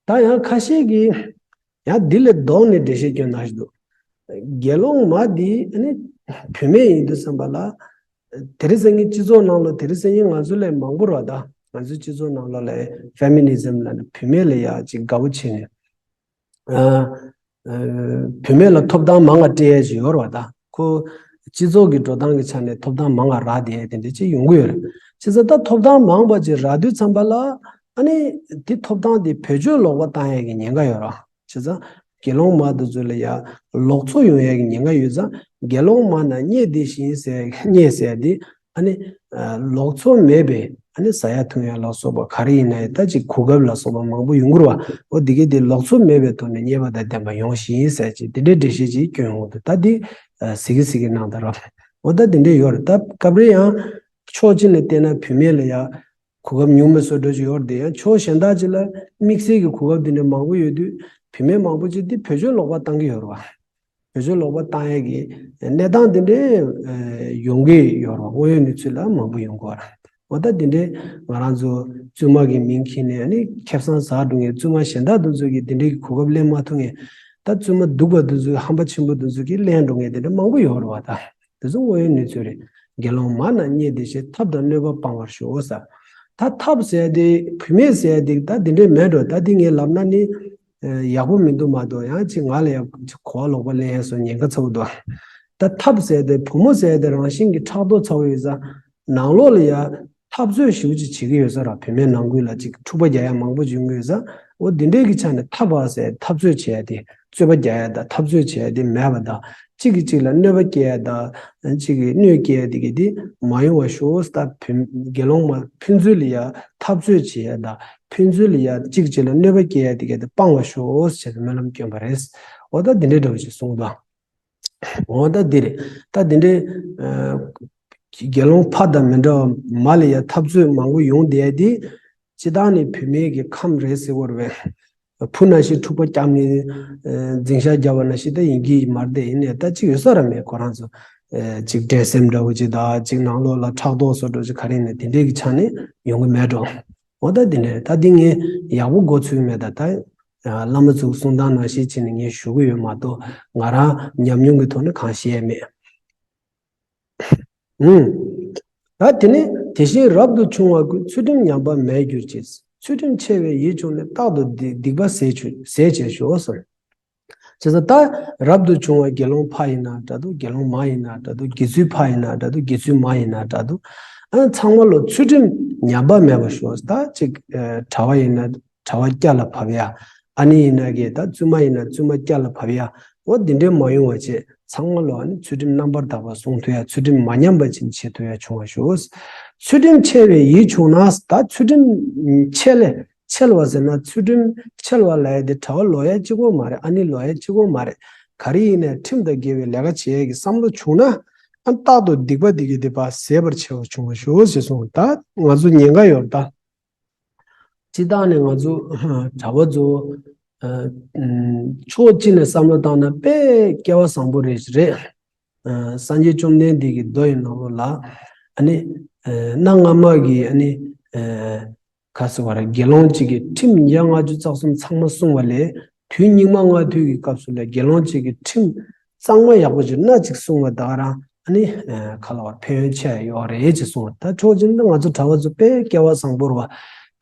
ད་ཡང་ཁ་ཤས་ཀྱིས་ཡང་འདི་ལས་ལྡོག་ནས་འགྲེལ་བཤད་སྐྱོན་གནང་བཞིན་འདུག་དགེ་སློང་མ་འདི་ཨ་ནི་བུད་མེད་ཡིན་དུས་ཙམ་པ་ལ། དེ་རིང་སང་ཉིན་སྤྱི་ཚོགས་ནང་ལ་དེ་རིང་སང་ཉིན་ང་ཚོ་ལས་མང་པོ་རེད་བ། ད་ང་ཚོའི་སྤྱི་ཚོགས་ནང་ལ་ལས་ཕེ་མི་ནི་ཛམ་ལབ་ནས་བུད་མེད་ལ་ཡ་ཅིག་དགའ་པོ་བྱས་ནས། ཨ་ཨ་བུད་མེད་ལ་ཐོབ་ཐང་མང་ང་སྤྲད་ཡ་ཅིག་ཡོད་རེད་བ། ད་ཁོ་སྤྱི་ཚོགས་ཀྱི་འགྲོ་སྟངས་ཀྱི་ཆ་ནས་ཐོབ་ཐང་མང་ང་རག་བསྡད་ཡ་དེ་འདྲ་ཅིག་ཡོང་གི་ཡོད་རེད། བྱས་ཙང་ད་ཐོབ་ཐང་མང་བ་ཅིག་རག་དུས་ཙམ་པ་ལ་ཨ་ནི་དེ་ཐོབ་ཐང་དེ་བེད་སྤྱོད་ལོག་པ་བཏང་ཡ་གི་ཉེན་ཁ་ཡོད་རེད་བ། བྱས་ཙང་དགེ་སློང་མ་དེ་ཚོ་ལ་ཡ་ལོག་འཚོ་ཡོང་ཡ་གི་ཉེན་ཁ་ཡོད་ཙང་། དགེ་སློང་མ་ན་རྙེད་དེ་བཞིན་ཟེར་རྙེད་ཟེར་དེ་ཨ་ནི་ལོག་འཚོ་མེད་པའི་ཨ་ནི་ཟ་ཡ་འཐུང་ཡ་ལ་སོགས་པ་ག་རེ་ཡིན་ན་ཡང་ད་ཅིག་གོ་སྐབས་ལ་སོགས་པ་མང་པོ་ཡོང་གི་རེད་བ། འོ་འདི་གས་དེ་ལོག་འཚོ་མེད་པའི་ཐོག་ནས་རྙེད་པ་དང་ལྡན་པ་ཡོང་བཞིན་ཟེར་ཅིག་དེ་འདྲའི་འགྲེལ་བཤད་ཅིག་སྐྱོན་ཡོང་གི་འདུག་ད་འདི་ཟི་གི་ཟི་གི་གནང་ད་རོགས། འོ་ད་དེ་འདྲས་ཡོད་རེད། ད་སྐབས་རེ་ཡང་ཕྱོགས་གཅིག་ནས་བལྟས་ན་བུད་མེད་ལ་ཡ་གོ་སྐབས་ཉུང་མི་བཟོ་འདྲ་ཅིག་ཡོད་རེད་དེ། ཡང་ཕྱོགས་གཞན་དག་ཅིག་ལ་དམིགས་བསལ་གྱི་གོ་སྐབས་དེ་འདྲ་མང་པོ་ཡོད་དུས་བུད་མེད་མང་པོ་ཅིག་དེ་བེད་སྤྱོད་ལོག་པ་བཏང་གི་ཡོད་རེད་བ། བེད་སྤྱོད་ལོག་པ་བཏང་ཡས་ཀྱི་གནས་སྟངས་དེ་འདྲས་ཡོང་གི་ཡོད་རེད་བ། དངོས་ཡོད་གནས་ཚུལ་ལ་མང་པོ་ཡོང་གི་ཡོད་རེད། འོ་ད་དེ་འདྲས་ང་རང་ཚོ་བཙུན་མ་གི་མིང་འཁྱེར་ནས་ཨ་ནི་ཁེ་བཟང་ཟ་འགྲོ་མཁན། བཙུན་མ་གཞན་དག་དེ་ཚོ་གིས་དེ་འདྲས་ཀྱི་གོ་སྐབས་ལེན་མ་ཐུབ་མཁན། ད་བཙུན་མ་སྡུག་པ་དེ་ཚོ་གིས་ཧམ་པ་ཆེན་པོ་དེ་ཚོ་གིས་ལེན་འགྲོ་མཁན་དེ་འདྲས་མང་པོ་ཡོད་རེད་བ། ད་དེ་ཚོ་དངོས་ཡོད་གནས་ཚུལ་རེད། དགེ་སློང་མ་ན་རྙེད་དེ་ཞེས། ཐབས་དང་གནོད་པ་སྤང་བར་ཤོག་ཟེར། ད་ཐབས་ཟེར་དེ་བུད་མེད་ཟེར་དེ་ད་དེ་འདྲས་མེད་འགྲོ། ད་དེ་ངས་ལབ་ན་ནི་ཡག་པོ་མི་འདུག་མ་གཏོགས། ཡང་ཅིག་ང་ལ་ཡང་ཅིག་གོ་བ་ལོག་པ་ལེན་ཡ་སོགས་ཉེན་ཁ་ཚ་པོ་འདུག་ད་ཐབས་ཟེར་དེ་བུ་མོ་ཟེར་དེ་རང་བཞིན་གྱིས་ཕྲག་དོག་ཚ་པོ་ཡོད་ས། ནང་ལོགས་ལ་ཡ་འཐབ་རྩོད་ཞེ་པོ་ཅིག་བྱེད་ཀྱི་ཡོད་ས་ར། བུད་མེད་ནང་ཁུལ་ལ་ཅིག་འཁྲུག་པ་རྒྱག་ཡ་མང་པོ་ཅིག་ཡོང་གི་ཡོད་ས། འོ་འདི་འདྲས་ཀྱི་ཆ་ནས་འཐབ་པ་ཟེར་འཐབ་རྩོད་བྱེད་ཡ་དེ། རྩོད་པ་རྒྱག་ཡ་དང་འཐབ་རྩོད་བྱེད་ཡ་དེ་མེད་པ་དང་། གཅིག་གིས་གཅིག་ལ་གནོད་པ་སྐྱེལ་ཡ་དང་། གཅིག་གིས་གནོད་སྐྱེལ་ཡ་དེ་གི་དེ་མ་ཡོང་བ་ཤོག་ད་བུད་དགེ་སློང་མ་ཕན་ཚུན་ལ་ཡ་འཐབ་རྩོད་བྱེད་ཡ་དང་། ཕན་ཚུན་ལ་ཡ་གཅིག་གཅིག་ལ་གནོད་པ་སྐྱེལ་ཡ་དེ་གི་དེ་སྤང་བ་ཤོག་ཅེས་སྨོན་ལམ་བསྐྱོན་པ་རེད། འོ་ད་འདི་འདྲའི་འདྲ་བོ་ཞིག་གསུངས་དང་། འོ་ད་འདི་རེད། ད་འདི་འདྲའི་ཨ་དགེ་སློང་ཕ་དང་མི་འདྲ་བ་མ་ལ་ཡ་འཐབ་རྩོད་མང་པོ་ཡོང་བསྡད་དེ། སྤྱིར་བཏང་ནི་བུད་མེད་ཀྱི་ཁམས་རེད་ཟེར་བ་རེད་པས། བུ་ནང་བཞིན་འཁྲུག་པ་བརྒྱབ་ནས་ཨ་འཛིང་ཤག་བརྒྱབ་པ་ནང་བཞིན་ད་ཡིན་གྱི་མ་རེད། དེ་ཡིན་ནའི་ད་ཅིག་ཡོད་ས་ར་མེད། ཁོ་རང་ཚོ་ཨ་ཅིག་འགྲན་སེམས་འདྲ་བོ་ཅིག་དང་། ཅིག་ནང་ལོགས་ལ་ཕྲག་དོག་བཟོ་འདྲ་ཅིག་ག་རེ་ནས་དེ་འདྲས་ཀྱི་ཆ་ནས་ཡོང་གི་མེད་འགྲོ། འོ་ད་དེ་འདྲས་རེད། ད་འདི་ངས་ཡག་པོ་མགོ་ཚོས་མེད། ད་ད་ཨ་བླ་མ་ཚོའི་གསུང་སྟངས་ནང་བཞིན་བྱས་ནས་ངས་ཞུ་གི་ཡོད་མ་གཏོགས། ང་རང་ཉམས་མྱོང་གི་ཐོག་ནས་གང་བཤད་ཡས་མེད། ཨུམ། ད་དེ་ནས་དེ་བཞིན་རབ་ཏུ་བྱུང་བ་ཀུན། ཚུལ་ཁྲིམས་ཉམས་པ་མེད་གྱུར་ཅིག་ཚུལ་ཁྲིམས་འཆལ་བའི་ཡིད་བྱུང་ནས། རྟག་ཏུ་སྡིག་སྡིག་པ་ཟད་བྱོས་ཟད་བྱས་ཤོག་ཟེར། བྱས་ཙང་ད་རབ་ཏུ་བྱུང་བ་དགེ་སློང་ཕ་ཡིན་ན་འདྲ་འདུག་དགེ་སློང་མ་ཡིན་ན་འདྲ་འདུག་དགེ་ཚུལ་ཕ་ཡིན་ན་འདྲ་འདུག་དགེ་ཚུལ་མ་ཡིན་ན་འདྲ་འདུག་ཨ་ཚང་མ་ལོ་ཚུལ་ཁྲིམས་ཉམས་པ་མེད་པ་ཤོག་ད་ཅིག་ཨ་གྲྭ་པ་ཡིན་ན་གྲྭ་པ་སྐྱ་ལ་བབས་ཡ། ཨ་ནི་ཡིན་ན་གི་ད་བཙུན་མ་ཡིན་ན་བཙུན་མ་སྐྱ་ལ་བབས་ཡ། འོ་འདི་འདྲའི་མ་ཡོང་བ་བྱས། ཚང་མ་ལོ་ཨ་ནི་ཚུལ་ཁྲིམས་རྣམ་པར་དག་པ་སྲུང་ཐུབ་ཡ། ཚུལ་ཁྲིམས་མ་ཉམས་པ་ཅིག་བྱེད་ཐུབ་ཡ་བྱུང་བ་ཤོག་ཚུལ་ཁྲིམས་འཆལ་བའི་ཡིད་བྱུང་ན། ད་ཚུལ་ཁྲིམས་འཆལ་ལེ་འཆལ་བ་ཟེར་ན། ཚུལ་ཁྲིམས་འཆལ་བ་ལབ་ཡ་དེ་གྲྭ་པ་ལོག་ཡ་གཅིག་པོ་མ་རེད། ཨ་ནི་ལོག་ཡ་གཅིག་པོ་མ་རེད། ག་རེ་ཡིན་ནའི་ཁྲིམས་དང་འགལ་བའི་ལས་ཀ་བྱེད་ཡ་གི་བསམ་བློ་བྱུང་ན། ཨ་རྟག་ཏུ་སྡིག་པ་འདི་གི་སྡིག་པ་ཟད་པར་བྱེད་པ་བྱུང་བ་ཤོག་ཅེས་གསུངས། ད་ང་ཚོ་ཉེན་ཁ་ཡོད་རེད་ད། སྤྱིར་བཏང་ནས་ང་ཚོ་གྲྭ་པ་ཚོ་ཨ་ཕྱོགས་གཅིག་ནས་བསམ་བློ་བཏང་ན་དཔེ་སྐལ་བ་བཟང་པོ་རེད་རེད། ཨ་སངས་རྒྱས་བཅོམ་ལྡན་འདས་ཀྱི་མདོ་ཡི་ནང་ལོགས་ལ་ཨ་ནི་ཨ་གནའ་སྔ་མ་གི་ཨ་ནི་ཨ་ག་ཟེར་བ་རེད། དགེ་སློང་གཅིག་གིས་ཁྲིམས་ཉིས་བརྒྱ་ལྔ་བཅུ་རྩ་གསུམ་ཚང་མ་བསྲུངས་པ་ལས། དུས་སྙིགས་མ་ལྔ་བདོའི་གི་སྐབས་སུ་ལ་དགེ་སློང་གཅིག་གིས་ཁྲིམས་གཙང་མ་ཡག་པོ་ཅིག་སྣ་གཅིག་བསྲུངས་པ་དེ་ག་རང་ཨ་ནི་ཨ་ག་ལབ་དགོས་རེད། ཕན་ཡོན་ཆེ་ཡོད་རེད་ཅེས་གསུངས། ད་ཕྱོགས་གཅིག་ནས་ང་ཚོ་གྲྭ་པ་ཚོ་དཔེ་སྐལ་བ་བཟང་པོ་རེད་བ།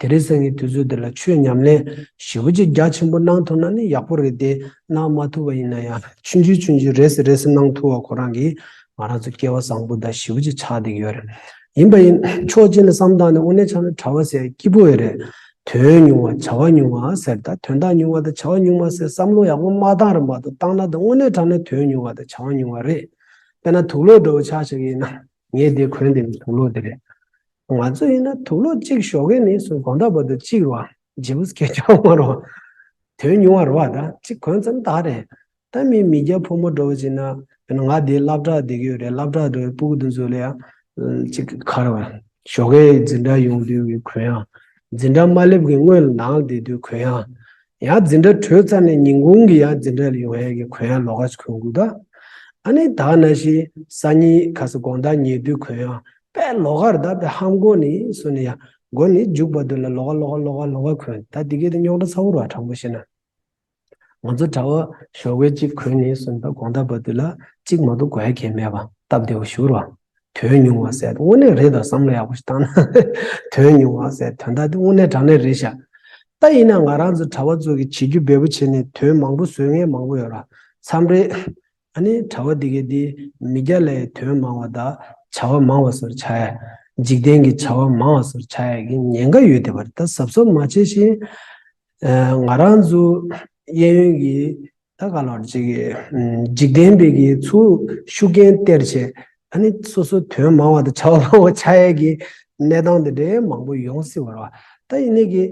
དེ་རིང་སང་ཉིན་དུས་ཚོད་འདི་ལ་ཆོས་ཉམས་ལེན་ཞེ་པོ་ཅིག་རྒྱ་ཆེན་པོ་གནང་ཐུབ་ན་ནི་ཡག་པོ་རེད་དེ། གནང་མ་ཐུབ་པ་ཡིན་ན་ཡང་ཆུང་ཆུང་ཆུང་ཆུང་རེ་ཟེར་རེ་ཟེར་གནང་ཐུབ་པ་ཁོ་རང་གིས་ང་རང་ཚོ་སྐལ་བ་བཟང་པོ་དང་ཞེ་པོ་ཅིག་ཆགས་བསྡད་ཀྱི་ཡོད་རེད། ཡིན་པ་ཡིན་ཕྱོགས་གཅིག་ནས་བསམ་བཏང་ནས་དངོས་གནས་ཆ་ནས་གྲྭ་པ་ཟེར་སྐྱིད་པོ་ཡོད་རེད། དོན་ཉུང་བ་བྱ་བ་ཉུང་བ་ཟེར། ད་དོན་དག་ཉུང་བ་དང་བྱ་བ་ཉུང་བ་ཟེར་བསམ་བློ་ཡག་པོ་མ་བཏང་ར་མ་གཏོགས་བཏང་ན་ད་དངོས་གནས་དྲང་གནས་དོན་ཉུང་བ་དང་བྱ་བ་ཉུང་བ་རེད། དཔེར་ན་དུག་ལོག་འདྲ་བོ་ཆ་བཞག་ཡིན་ན་ངས་དེ་གོན་དེ་ནི་དུག་ལོག་དེ་རེད། ང་ཚོ་ཡིན་ན་དུག་ལོག་གཅིག་ཞོགས་ཀས་ནས་སུ་དགོང་དག་བར་དུ་གཅིག་རེད་བ། ལྗིད་པོ་སྐད་ཆ་མ་རེད་བ། དོན་ཉུང་བ་རེད་བ། ད་གཅིག་གོན་ཙམ་ད་རེད། ད་མི་མི་སྐྱ་ཕོ་མོ་འདྲ་བོ་ཅིག་ན་དཔེར་ན་ང་དེ་སློབ་གྲྭ་བསྡད་ཀྱི་ཡོད་རེད། སློབ་གྲྭ་འགྲོ་བའི་སྤུ་གུ་དེ་ཚོ་ལ་ཡང་གཅིག་ག་རེ་བ། ཞོགས་ཀས་འཛིན་གྲྭ་ཡོང་དུས་ཀྱི་གོན་ཡག་འཛིན་གྲྭ་མ་སླེབས་ཀྱི་སྔོན་ལ་ནང་ལ་བསྡད་དུས་གོན་ཡག་ཡང་འཛིན་གྲྭ་གྲོལ་ཚར་ནས་ཉིན་གུང་གི་ཡང་འཛིན་གྲྭ་ལ་ཡོང་ཡག་གི་གོན་ཡག་ལོགས་ཀ་ཞིག་གོན་དགོས་ད། ཨ་ནི་ད་ནང་བཞིན་སང་ཉིན་ཁ་སང་དགོང་དག་ཉལ་དུས་གོན་ཡག་དཔེ་ལོགས་ཀར་ད་དཔེ་ཧམ་གོ་ནི་སོ་ནི་ཡ། མགོ་ནི་མཇུག་བར་དུ་ལ་ལོགས་ཀ་ལོགས་ཀ་ལོགས་ཀ་ལོགས་ཀ་གོན། ད་འདི་གའི་དེ་རྙོག་དྲ་ཚ་བོ་ར་དྲང་པོ་བཤད་ན། ང་ཚོ་གྲྭ་བ་ཞོགས་པའི་གཅིག་གོན་ནས་སོང་ད་དགོང་དག་བར་དུ་ལ་གཅིག་མ་གཏོགས་དགོས་ཡ་གང་མེད་པ་སྟབས་བདེ་བོ་ཞུ་རོགས། དོན་ཉུང་བ་ཟེར་དངོས་གནས་རེད་ད། བསམ་བློ་ཡག་པོ་ཞིག་བཏང་ན་དོན་ཉུང་བ་ཟེར་དོན་དག་དེ་དངོས་གནས་དྲང་གནས་རེད་ཤག་ད་ཡིན་ན་ང་རང་ཚོ་གྲྭ་བ་ཚོ་གི་བྱེད་རྒྱུ་འབེལ་པོ་བྱས་ནས་དོན་མང་པོ་བཟོ་མཁན་མང་པོ་ཡོད་ར། མཚམས་རེ། ཨ་ནི་གྲྭ་བ་འདི་གའི་འདི་མི་སྐྱ་ལས་དོན་མང་བ་དང་བྱ་བ་མང་བ་སོར་ཆགས་ཡ། འཇིག་རྟེན་གྱི་བྱ་བ་མང་བ་སོར་ཆགས་ཡ་གི་ཉེན་ཁ་ཡོད་དེ་བར་ད་གཟབ་གཟབ་མ་བྱས་ཤིང་། ང་རང་ཚོ་གཡས་གཡོན་གྱི་ད་ག་ལོར་ཅིག་གི་འཇིག་རྟེན་པའི་གི་ཚུར་ཤུགས་རྐྱེན་སྟེར་བྱས་ཨ་ནི་སོ་སོ་དོན་མང་བ་དང་བྱ་བ་མང་བ་ཆགས་ཡ་གི་གནས་སྟངས་དེ་འདྲའི་མང་པོ་ཡོང་སྲིད་བ་རེད་བ། ད་ཡིན་ནའི་གི་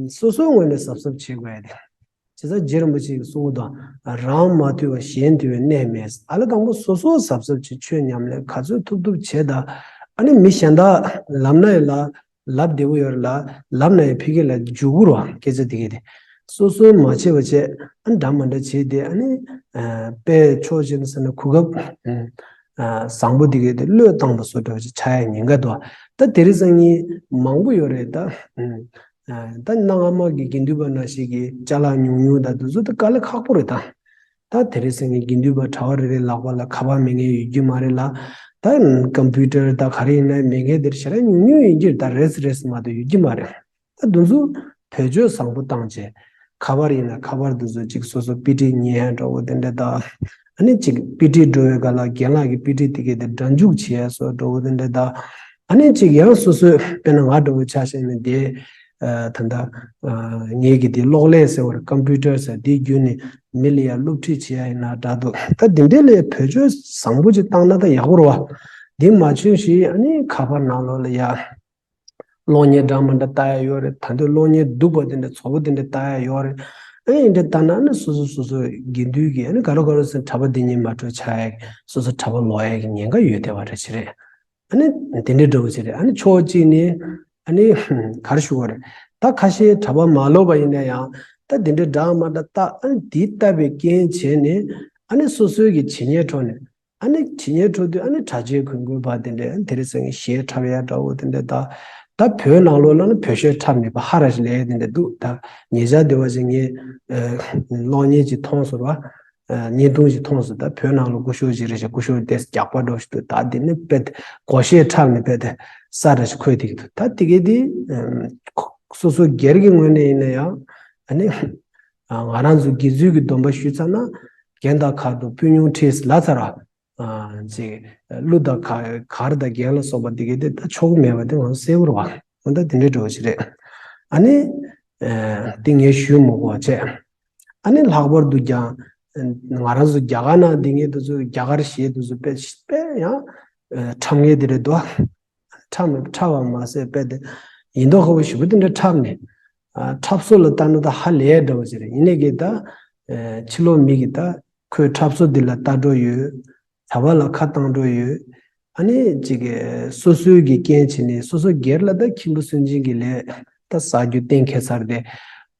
སོ་སོའི་ངོས་ནས་གཟབ་གཟབ་བྱེད་དགོས་ཡ་དེ། བྱས་ཙང་རྗེ་རིན་པོ་ཆེ་གིས་གསུངས་པ་དང་། རང་མ་ཐུལ་བ་གཞན་ཐུལ་བའི་གནས་མེད། ཨ་ལ་དང་པོ་སོ་སོ་གཟབ་གཟབ་ཀྱིས་ཆོས་ཉམས་ལེན་ག་ཚོད་ཐུབ་ཐུབ་བྱེད་ད། ཨ་ནི་མི་གཞན་དག་ལབ་ན་ཡང་ལབ་ལབ་བདེ་པོ་ཡོད་རེད་ལ་ལབ་ན་ཡང་ཕ་གི་ལ་འཇུག་གི་རེད་བ། སྐད་ཆ་དེ་གས་དེ་སོ་སོས་མ་བྱས་པ་བྱས་ཨ་ནི་འདྲ་མ་འདྲ་བྱས་ཏེ་ཨ་ནི་དཔེ་ཆོས་བྱས་ན་ཟེར་ན་གོ་སྐབས་བཟང་པོ་དེ་གས་དེ་བློས་བཏང་པ་བཟོ་འདྲ་བ་ཅིག་ཆགས་ཡ་ཉེན་ཁ་འདུག་ད་དེ་རིང་སང་ཉིན་མང་པོ་ཡོད་རེད་ད། ད་གནའ་སྔ་མ་གི་དགེ་འདུན་པ་ནང་བཞིན་གྱི་ཅ་ལག་ཉུང་ཉུང་དང་དེ་ཚོ་ད་དཀའ་ལས་ཁག་པོ་རེད་ད། ད་དེ་རིང་སང་ཉིན་དགེ་འདུན་པ་གྲྭ་བ་རེ་རེ་ལག་པ་ལ་ཁ་པར་མེད་མཁན་ཡོད་རྒྱུ་མ་རེད་ལ། ད་ཀམ་པུ་ཊར་ད་ག་རེ་ཡིན་ན་མེད་མཁན་དེར་ཞེ་དྲག་ཉུང་ཉུང་ཡིན་གྱི་རེད་ད། རེས་རེས་མ་གཏོགས་ཡོད་རྒྱུ་མ་རེད། ད་དེ་ཚོ་བེད་སྤྱོད་བཟང་པོ་བཏང་བྱས། ཁ་པར་ཡིན་ན་ཁ་པར་དེ་ཚོ་གཅིག་སོ་སོ་པི་ཊི་ཉན་ཡ་འདྲ་བོ་དེ་འདྲ་དང་། ཨ་ནི་གཅིག་པི་ཊི་འགྲོ་བའི་སྒང་ལ་རྒན་ལགས་ཀྱི་པི་ཊི་དེ་གས་དེ་སྒྲ་འཇུག་བྱེད་ཡ་སོགས་འདྲ་བོ་དེ་འདྲ་དང་། ཨ་ནི་གཅིག་ཡང་སོ་སོས་དཔེར་ན་ང་འདྲ་བོ་ཆ་བཞག་ན་དེ། ད་ལྟ་ངེད་ཀྱི་དེ་གློག་ཀླད་ཟེར་བར་ཀམ་པུ་ཊར་ཟེར་དེ་བརྒྱུད་ནས་མི་ལ་ཡ་སློབ་ཁྲིད་བྱེད་ཡ་ཡིན་ན་འདྲ་འདུག་ད་དེ་འདྲའི་ལས་བེད་སྤྱོད་བཟང་པོ་ཅིག་བཏང་ན་ད་ཡག་པོ་རེད་བ། དེ་མ་བྱུང་ཞིག་ཨ་ནི་ཁ་པར་ནང་ལོགས་ལ་ཡ། གློག་བརྙན་འདྲ་མི་འདྲ་ལྟ་ཡ་ཡོད་རེད། ད་དུང་གློག་བརྙན་སྡུག་པ་དེ་འདྲ་ཚོགས་པ་དེ་འདྲ་ལྟ་ཡ་ཡོད་རེད། ཨ་ཡིན་འདྲ་ལྟ་ན་ནི་སོ་སོ་སོ་སོ་དགེ་འདུན་གྱི་ཨ་ནི་ག་རེ་ག་རེ་ཟེར་གྲྭ་པ་འདི་ཉིད་མ་གྲོལ་ཆགས་ཡ་སོ་སོ་གྲྭ་པ་ལོག་ཡ་གི་ཉེན་ཁ་ཡོད་བསྡད་པ་འདྲ་ཞིག་རེད། ཨ་ནི་དེ་འདྲའི་འདྲ་བོ་ཞིག་རེད། ཨ་ནི་ཕྱོགས་གཅིག་ནས་ཨ་ནི་ག་རེ་ཞུ་དགོས་རེད། ད་ཁ་ཤས་གྲྭ་པ་མ་ལོག་པ་ཡིན་ན་ཡང་ད་དེ་འདྲའི་འདྲ་མ་འདྲ་ལྟ་ཨ་ནི་དེ་ལྟ་བའི་རྐྱེན་བྱས་ནས་ཨ་ནི་སོ་སོའི་གི་བྱེད་ཉེས་འཕྲོག་ནས། ཨ་ནི་བྱེད་ཉེས་འཕྲོག་དུས་ཨ་ནི་གྲྭ་ཆས་གོན་དགོས་པ་དེ་འདྲས་དེ་རིང་སང་ཉིན་གཞས་འཁྲབ་ཡ་འདྲ་བོ་དེ་འདྲས་ད། ད་བོད་ནང་ལོགས་ལ་ནི་བོད་གཞས་འཁྲབ་མེད་པ་ཧ་ར་ཞིག་ལས་དེ་འདྲས་འདུག་ད་ཉེ་ཆར་དེ་བ་ཞིག་ངས་གློག་བརྙན་ཅིག་མཐོང་སོང་བ། བརྙན་ཐུང་ཅིག་མཐོང་སོང་། ད་བོད་ནང་ལ་སྐུ་ཞབས་ཅིག་རེད་ཤག་སྐུ་ཞབས་དེ་རྒྱགས་པ་འདྲ་བོ་ཞིག་འདུག་ད་དེ་ནི་དཔེ་སྒོར་གཞས་འཁྲབ་ནས་དཔེ་དེ་ས་འདྲ་ཞིག་འཁོད་བསྡད་ཀྱི་འདུག་ད་དེ་གས་དེ་སོ་སོ་སྒེར་གྱི་ངོས་ནས་ཡིན་ན་ཡང་ཨ་ནི་ང་རང་ཚོ་དགེ་ཚུལ་གྱི་སྡོམ་པ་ཞུས་ཚར་ན་རྒན་དང་ཁ་དོག་སྤུན་ཉུང་ཁྲིས་ལ་ཚར་བ། ཅིག་གླུ་དང་ག་གར་དང་རྒྱན་ལ་སོགས་པ་འདི་གས་དེ་ད་ཆོག་གི་མེད་པ་དེ་ང་ཚོ་གསལ་པོ་རེད་བ། འོ་ད་དེ་འདྲའི་འགྲོ་བ་ཞིག་རེད། ཨ་ནི་དེ་ངས་ཞུས་མི་དགོས་བྱས། ཨ་ནི་ལྷག་པར་དུ་ཀྱང་ང་རང་ཚོ་རྒྱ་གར་ནང་འདི་ངས་དེ་ཚོ་རྒྱ་གར་གཞས་དེ་ཚོ་དཔེ་དཔེ་ཡང་འཁྲབ་མཁན་དེ་རེད་དོ། འཁྲབ་མི་འཁྲབ་པ་མ་ཟད་དཔེ་དེ་ཡིན་མདོག་ཁ་པོ་ཞེ་པོ་དེ་འདྲ་འཁྲབ་ནས། འཁྲབ་སྲོལ་ལ་ལྟ་ན་ད་ཧ་ལས་འདྲ་བ་ཞིག་རེད། ཡིན་ནའི་གི་ད་ཕྱི་ལོགས་མི་གི་ད་ཁོའི་འཁྲབ་སྲོལ་འདི་ལ་ལྟ་འགྲོ་ཡོད། བྱ་བ་ལ་ཁ་བཏང་འགྲོ་ཡོད། ཨ་ནི་ཅིག་གི་སོ་སོའི་གི་རྐྱེན་བྱས་ནས་སོ་སོ་སྒེར་ལ་ད་ཁྱིམ་པ་སུན་འབྱིན་གྱི་ལས་ད་ཟ་རྒྱུ་གཏན་འཁེལ་ཚར་ཏེ།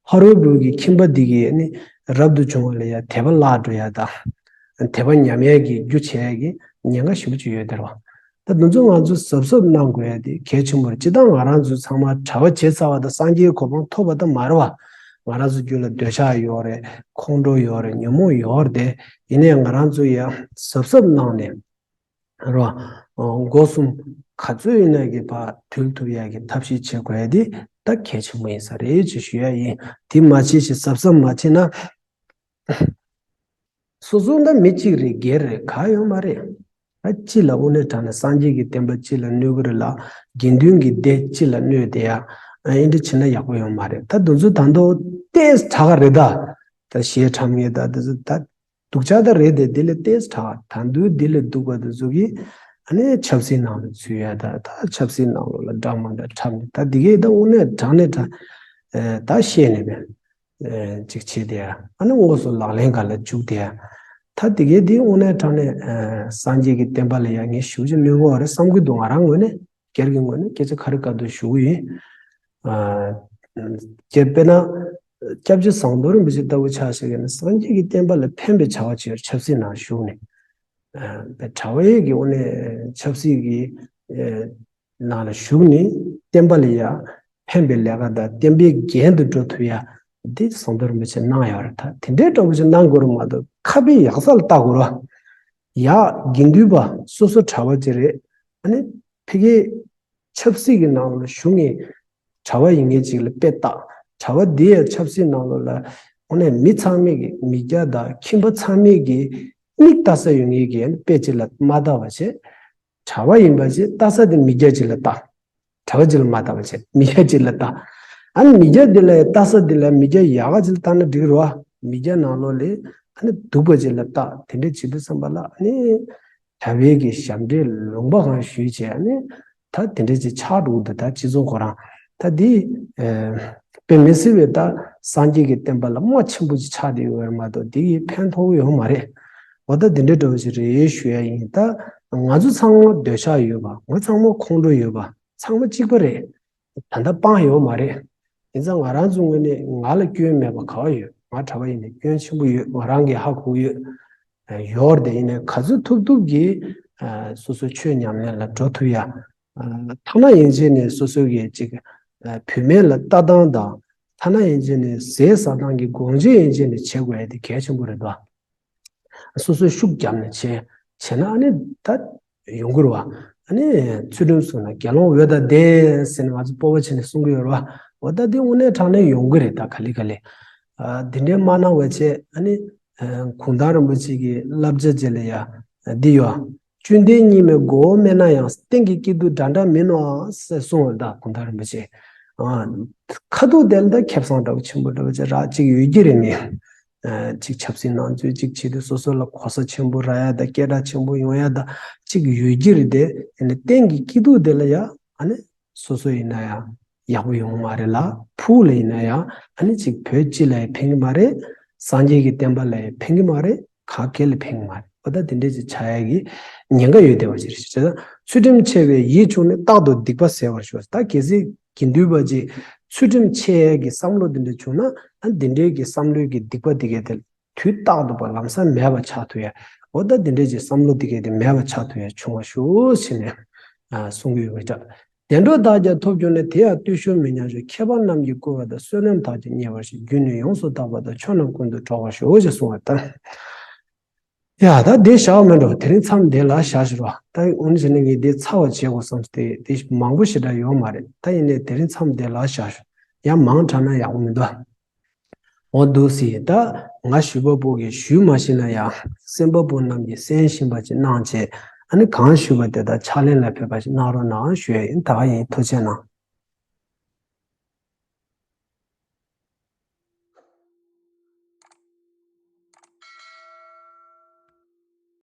ཕ་རོལ་པོ་གི་ཁྱིམ་པ་འདི་གི་ཨ་ནི་རབ་ཏུ་བྱུང་བ་ལ་ཡ་དད་པ་བརླག་འགྲོ་ཡ་ད། དད་པ་ཉམས་ཡ་གི་རྒྱུ་བྱས་ཡ་གི་ཉེན་ཁ་ཞེ་པོ་ཅིག་ཡོད་དེ་རེད་བ། ད་འདི་ཚོ་ང་ཚོས་གཟབ་གཟབ་གནང་དགོས་ཡ་དེ་གལ་ཆེན་པོ་རེད། སྤྱིར་བཏང་ང་རང་ཚོ་ཚང་མ་གྲྭ་པ་བྱས་ཚར་བ་དང་སངས་རྒྱས་གོ་འཕང་ཐོབ་པ་ད་མ་རེད་བ། ང་རང་ཚོ་རྒྱུད་ལ་འདོད་ཆགས་ཡོད་རེད། ཁོང་ཁྲོ་ཡོད་རེད། ཉོན་མོངས་ཡོད་རེད་དེ། ཡིན་ནའི་ང་རང་ཚོ་ཡང་གཟབ་གཟབ་གནང་ནས་རེད་བ། སྒོ་གསུམ་ག་ཚོད་ཡིན་ན་གི་ཕར་དུལ་ཐུབ་ཡ་གི་ཐབས་ཤེས་བྱེད་དགོས་ཡ་དེ་ད་གལ་ཆེན་པོ་ཡིན་ས་རེད་ཅེས་ཞུ་ཡ་ཡིན། དེ་མ་བྱེད་ཞིག་གཟབ་གཟབ་མ་བྱེད་ན། སོ་སོ་འདྲ་མི་གཅིག་རེད་སྒེར་རེད་ག་ཡོད་མ་རེད། ཨ་སྤྱི་ལ་དངོས་གནས་དྲང་གནས་སངས་རྒྱས་ཀྱི་བསྟན་པ་སྤྱི་ལ་གནོད་ཀྱི་རེད་ལ། དགེ་འདུན་གྱི་སྡེ་སྤྱི་ལ་གནོད་དེ་ཡ། ཨ་ཨེ་འདྲ་བྱེད་ན་ཡག་པོ་ཡོད་མ་རེད། ད་འདི་ཚོ་ད་དུང་ཏོག་ཙམ་དྲག་ག་རེད་ད། ད་གཞས་འཁྲབ་མཁན་ད་འདི་ཚོ་ད་སྡུག་ཅག་ད་རེད་དེ། དེ་ལས་ཏོག་ཙམ་དྲག་ག་ད་དུང་དེ་ལས་སྡུག་པ་འདི་ཚོ་གིས་ཨ་ནི་ཆབ་སྲིད་ནང་ལ་ཚུད་ཡ། ད་ད་ཆབ་སྲིད་ནང་ལོགས་ལ་འདྲ་མི་འདྲ་འཁྲབ་ནས། ད་འདི་གས་ད་དངོས་གནས་དྲང་གནས་དྲང་ཨེ་ད་བཤད་ནས་པས། ཨེ་ཅིག་བྱས་ཏེ་ཡ། ཨ་ནི་དངོས་སུ་ལག་ལེན་སྒང་ལ་འཇུག་སྟེ་ཡ། ད་དེ་གས་དེ་དངོས་གནས་དྲང་གནས་ཨེ་སངས་རྒྱས་ཀྱི་བསྟན་པ་ལ་ཡ་ངས་ཞེ་པོ་ཅིག་གནོད་ཀྱི་ཡོད་རེད་བསམ་གྱི་འདུག་ང་རང་ངོས་ནས། སྒེར་གྱི་ངོས་ནས་སྐད་ཆ་ཁ་རི་ཁ་ཐུག་ཞུ་གི་ཡིན། ཨ་སྤྱིར་དཔེར་ན་སྐྱབས་རྗེ་ཟམ་གདོང་རིན་པོ་ཆེ་ལྟ་བུ་ཆ་བཞག་ན་སངས་རྒྱས་ཀྱི་བསྟན་པ་ལ་ཕན་པའི་བྱ་བ་བྱས་ཡོད་རེད། ཆབ་སྲིད་ནང་ཞུགས་ནས། ཨ་པའི་གྲྭ་པ་ཡི་གི་དངོས་གནས་ཆབ་སྲིད་ཀྱི་ཨེ་ནང་ལ་ཞུགས་ནས་བསྟན་པ་ལ་ཡ་ཕན་པའི་ལས་ཀ་དང་བསྟན་པའི་རྒྱན་དུ་འགྲོ་ཐུབ་ཡ་འདི་ཟམ་གདོང་རིན་པོ་ཆེ་གནང་ཡོད་རེད། ད་དེ་འདྲའི་འདྲ་བོ་ཞིག་གནང་དགོས་རེད་མ་གཏོགས་ཁ་དཔེ་ཡག་ས་ལ་ལྟ་དགོས་རེད། ཡ་དགེ་འདུན་པ་སོ་སོ་གྲྭ་པ་ཅིག་རེད། ཨ་ནི་ཕ་གིའི་ཆབ་སྲིད་ཀྱི་ནང་ལ་ཞུགས་ནས་གྲྭ་པ་ཡིན་མཁན་ཅིག་ལ་དཔེ་བལྟ། གྲྭ་པ་འདི་ཡང་ཆབ་སྲིད་ནང་ལོགས་ལ་དངོས་གནས་མི་ཚང་མས་ཀྱི་མི་སྐྱ་དང་ཁྱིམ་པ་ཚང་མས་ཀྱི་མིག་ལྟ་ས་ཡོད་མཁན་གྱི་དཔེ་ཅིག་ལ་མ་ལྟ་བ་བྱས། གྲྭ་པ་ཡིན་པ་བྱས་ལྟ་ས་དེ་མི་སྐྱ་ཅིག་ལ་ལྟ། གྲྭ་པ་ཅིག་ལ་མ་ལྟ་བ་བྱས་མི་སྐྱ་ཅིག་ལ་ལྟ། ཨ་ནི་མི་སྐྱ་འདི་ལ་ལྟ་ས་འདི་ལ་མི་སྐྱ་ཡག་ག་ཅིག་ལ་ལྟ་ན་འགྲིག་རེད་བ། མི་སྐྱ་ནང་ལོགས་ལ་ཨ་ནི་སྡུག་པ་ཅིག་ལ་ལྟ། དེ་འདྲ་བྱེད་དུས་ཙམ་པ་ལ་ཨ་ནི་གྲྭ་པའི་གི་ཞབས་འདྲེན་ལུང་པ་གང་ཞུས་བྱས། ཨ་ནི་ད་དེ་འདྲ་ཅིག་ཆགས་འགྲོ་གི་འདུག་ད་སྤྱི་ཚོགས་ཁོ་རང་ད་འདི་ཨེ་དཔེ་མི་སྲིད་པའི་ད་སངས་རྒྱས་ཀྱི་བསྟན་པ་ལ་རྨ་ཆེན་པོ་ཅིག་ཆགས་བསྡད་ཡོད་རེད་མ་གཏོགས་འདི་ཡིས་ཕན་ཐོགས་ཡོད་མ་རེད། འོ་ད་འདི་འདྲ་འདྲ་བོ་ཞིག་རེད་ཞུ་ཡ་ཡིན། ད་ང་ཚོ་ཚང་མ་འདོད་ཆགས་ཡོད་པ། ང་ཚང་མ་ཁོང་ཁྲོ་ཡོད་པ། ཚང་མ་གཅིག་པ་རེད། ད་ལྟ་སྤང་ཡོད་མ་རེད། ཡིན་ཙང་ང་རང་ཚོའི་ངོས་ནས་ང་ལ་སྐྱོན་མེད་པ་ག་བ་ཡོད། ང་གྲྭ་པ་ཡིན་ནའི་སྐྱོན་ཆེན་པོ་ཡོད། ང་རང་གིས་ཧ་གོ་ཡོད། ཡོད་རེད་དེ། ཡིན་ནའི་ག་ཚོད་ཐུབ་ཐུབ་ཀྱིས་སོ་སོའི་ཆོས་ཉམས་ལེན་ལ་འགྲོ་ཐུབ་ཡ། ཐ་ན་ཡིན་ཕྱིན་ནས་སོ་སོའི་གི་ཅིག་བུད་མེད་ལ་ལྟ་སྟངས་དང་། ཐ་ན་ཡིན་ཕྱིན་ནས་ཟས་ཟ་སྟངས་ཀྱི་དགོངས་བཞེས་ཡིན་ཕྱིན་ནས་བྱེད་དགོས་ཡ་དེ་གལ་ཆེན་པོ་རེད་དོ། སོ་སོས་ཤུགས་བརྒྱབ་ནས་བྱས་བྱས་ན་ཨ་ནི་ད་ཡོང་གི་རེད་བ། ཨ་ནི་ཚུལ་ཁྲིམས་བསྲུངས་ན་དགེ་སློང་འོད་དང་ལྡན་ཟེར་ནས་ང་ཚོ་སྤོབས་པ་བྱས་ནས་གསུང་གི་ཡོད་རེད་བ། འོ་ད་འདི་དངོས་གནས་དྲང་གནས་ཡོང་གི་རེད། ད་ག་ལེ་ག་ལེ། ཨ་འདི་འདྲའི་མ་གནང་བ་བྱས། ཨ་ནི་ཨ་གུང་ཐང་རིན་པོ་ཆེ་གི་བསླབ་བྱ་ཅིག་ལ་ཡ་འདི་ཡོད། བཅོམ་ལྡན་གཉིས་མེད་མགོ་བོ་སྨད་ན་ཡང་། སྟེང་གི་སྐྱིད་སྡུག་འདྲ་འདྲ་མིན་ནོ་ཟེར་གསུངས་པ་རེད། ད་གུང་ཐང་རིན་པོ་ཆེ་ཨ་ཁ་ཐུག་དེ་ལ་ད་ཁེ་བཟང་འདྲ་བོ་ཆེན་པོ་འདྲ་བོ་ཅིག་རག་ཅིག་ཡོད་ཀྱི་རེད་མི། ཨ་ཅིག་ཆབ་སྲིད་ནང་ཚུད་ཅིག་བྱེད་དུས་སོ་སོ་ལ་གོ་ས་ཆེན་པོ་རག་ཡ་དང་སྐད་གྲགས་ཆེན་པོ་ཡོང་ཡ་དང་ཅིག་ཡོད་ཀྱི་རེད་དེ། ཡིན་ནའི་སྟེང་གི་སྐྱིད་སྡུག་དེ་ལ་ཡ་ཨ་ནི་སོ་སོ་ཡིན་ན་ཡང་ཡག་པོ་ཡོང་མ་རེད་ལ། ཕུགས་ལ་ཡིན་ན་ཡང་ཨ་ནི་ཅིག་བོད་སྤྱི་ལ་ཡང་ཕན་གི་མ་རེད། སངས་རྒྱས་ཀྱི་བསྟན་པ་ལ་ཡང་ཕན་གི་མ་རེད། ག་གེ་ལ་ཕན་གི་མ་རེད། འོ་ད་དེ་འདྲས་ཅིག་ཆགས་ཡ་གི་ཉེན་ཁ་ཡོད་བསྡད་པ་ཅིག་རེད། བྱས་ཙང་ཚུལ་ཁྲིམས་ཆེ་བས་ཡིད་ཕྱུག་ནས། རྟག་ཏུ་སྡིག་པ་སེལ་བར་ཤོག་ད་གལ་སྲིད་དགེ་འདུན་པ་ཅིག་ཚུལ་ཁྲིམས་ཆེ་ཡ་གི་བསམ་བློ་དེ་འདྲ་བྱུང་ན། ཨ་འདི་འདྲའི་གི་བསམ་བློའི་གི་སྡིག་པ་དེ་གས་དེ་དུས་རྟག་ཏུ་བ་ལམ་སང་མེད་པ་ཆགས་ཐུབ་ཡ། འོ་ད་འདི་འདྲའི་གི་བསམ་བློ་དེ་གས་དེ་མེད་པ་ཆགས་ཐུབ་ཡ་བྱུང་བར་ཤོག་ཟེར་ནས་ཨ་གསུང་གི་ཡོད་པ་འདྲ། བདེ་འགྲོ་བདག་ཀྱང་ཐོབ་གྱུར་ནས། དེ་ཡང་བརྟུལ་ཞུགས་མི་ཉམས་ཤིང་། མཁས་པ་རྣམས་ཀྱིས་བསྐུལ་བ་དང་། བསོད་ནམས་བདག་ཀྱང་རྙེད་པར་ཤོག་རྒྱུ་ནི་ཡོངས་སུ་དག་པ་དང་། ཕྱོགས་རྣམས་ཀུན་ཏུ་གྲོལ་བར་ཤོག་ཅེས་གསུངས་པ་ལྟར། ཡ་ད་འདི་བཞག་མེད་འགྲོ། དེ་རིང་མཚམས་འདི་ལ་བཞག་ཞུ་རོགས། ད་འོན་ཟེར་ན་ངས་འདི་ཚར་བ་བྱེད་དགོས་བསམ་སྟེ་འདི་མང་པོ་ཞེ་དྲག་ཡོད་མ་རེད། ད་ཡིན་ནའི་དེ་རིང་མཚམས་འདི་ལ་བཞག་ཞུ། ཡང་མང་དྲགས་ན་ཡག་པོ་མི་འདུག་འོ་འདུག་སེ་ད་ང་ཞུས་པ་པོ་གིས་ཞུས་མ་ཤེས་ན་ཡང་གསན་པ་པོ་རྣམས་ཀྱིས་གསན་ཤེས་པ་ཅིག་གནང་བྱས། ཨ་ནི་གང་ཞུས་པ་དེ་དག་ཕྱག་ལེན་ལ་ཕེབས་པ་ཞིག་གནང་རོགས་གནང་ཞུ་ཡ་ཡིན། ད་ག་ཡིན། ཐུགས་རྗེ་གནང་།